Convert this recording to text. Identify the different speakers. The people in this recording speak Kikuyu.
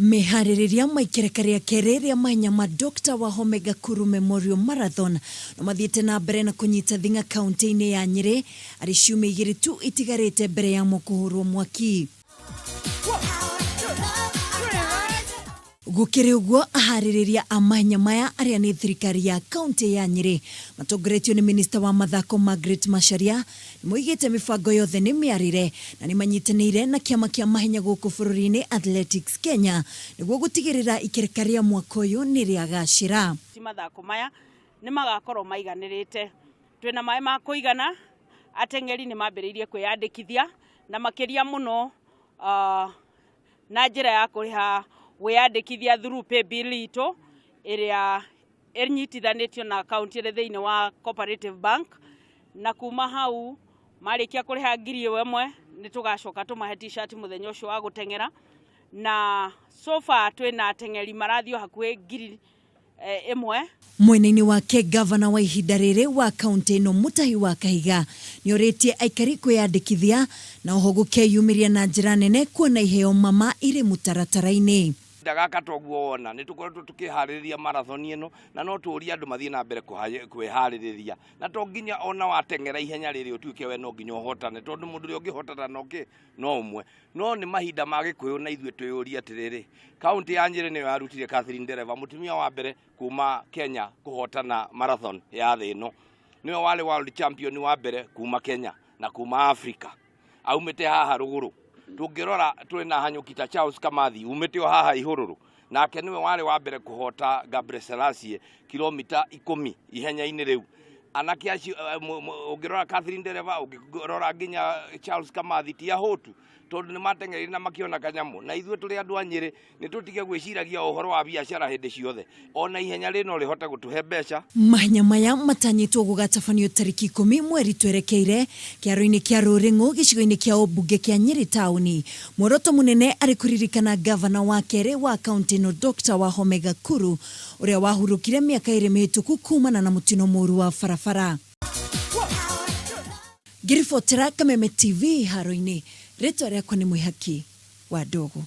Speaker 1: Meharĩrĩria ma ikereka rĩa kerĩ rĩa mahenya ma Doctor Wahome Gakuru Memorial Marathon no mathiĩte na mbere na kũnyita thing'a kauntĩ-inĩ ya Nyĩrĩ arĩ ciumia igĩrĩ tu itigarĩte mbere yamo kũhũrwo mwaki. Gũkĩrĩ ũguo, aharĩrĩria a mahenya maya arĩa nĩ thirikari ya kauntĩ ya Nyĩrĩ matongoretio nĩ minista wa mathako Margaret Macharia nĩmoigĩte mĩbango yothe nĩ mĩarĩre na nĩmanyitanĩire na kĩama kĩa mahenya gũkũ bũrũri-inĩ Athletics Kenya nĩguo gũtigĩrĩra ikereka rĩa mwaka ũyũ nĩrĩagacĩra.
Speaker 2: Mathako maya nĩmagakorwo maiganĩrĩte. Twĩna maĩ ma kũigana, ateng'eri nĩ mambĩrĩirie kwĩyandĩkithia na makĩria mũno na njĩra ya kũrĩha wĩyandĩkithia through paybill itũ ĩrĩa ĩnyitithanĩtio na akaunti ĩrĩ thĩinĩ wa Cooperative Bank, na kuma hau marĩkia kũrĩha 1000 nĩ tũgacoka tũmahe t-shirt mũthenya ũcio wa gũteng'era, na so far twĩna ateng'eri marathiĩ o hakuhĩ 1000.
Speaker 1: Mwena-inĩ wake ngavana wa ihinda rĩrĩ wa kauntĩ ĩno Mutahi wa Kahiga nĩorĩtie aikari kwĩyandĩkithia na oho gũkeyumĩria na njĩra nene kuona iheo mama irĩ mũtaratara-inĩ.
Speaker 3: Kahinda gaka toguo wona nĩ tũkoretwo tũkĩharĩrĩria marathon ĩno na no tũrie andũ mathiĩ na mbere kwĩharĩrĩria, na to nginya ona wateng'era ihenya rĩrĩ ũtuĩke we no nginya ũhotane, tondũ mũndũ ũrĩa ũngĩhotana no kĩ no ũmwe. No nĩ mahinda ma Gĩkũyũ na ithuĩ twĩyũrie atĩrĩrĩ, kaũntĩ ya Nyĩrĩ nĩyo yarutire Catherine Ndereba, mũtumia wa mbere kuma Kenya kũhotana marathon ya thĩ ĩno. Nĩwe warĩ world champion wa mbere kuma Kenya na kuma Africa. Aumĩte haha rũgũrũ. Tũngĩrora tũrĩ na hanyũki ta Charles Kamathi umĩte o haha ihũrũrũ. Nake nĩwe warĩ wa mbere kũhota Gabriel Selassie kilomita 10 ihenya-inĩ rĩu. Anake acio, ũngĩrora Catherine Ndereba, ũngĩrora nginya Charles Kamathi ti ahũtu, tondũ nĩ mateng'erire na makĩona kanyamũ. Na ithuĩ tũrĩ andũ a Nyĩrĩ nĩ tũtige gwĩciragia ũhoro wa biacara hĩndĩ ciothe. Ona ihenya rĩrĩ no rĩhote gũtũhe mbeca.
Speaker 1: Mahenya maya matanyĩtwo gũgatabanio tarĩki 10 mweri twerekeire, kĩaro-inĩ kĩa Rũrĩng'ũ gĩcigo-inĩ kĩa ũmbunge kĩa Nyĩrĩ taũni. Muoroto mũnene arĩ kũririkana ngavana wa kerĩ wa kauntĩ ĩno Doctor Wahome Gakuru ũrĩa wahurũkire mĩaka ĩrĩ mĩhĩtũku kumana na mũtino mũru wa barabara. Ngĩribotera Kameme TV haro-inĩ, rĩtwa rĩakwa nĩ Mwĩhaki wa Ndogo.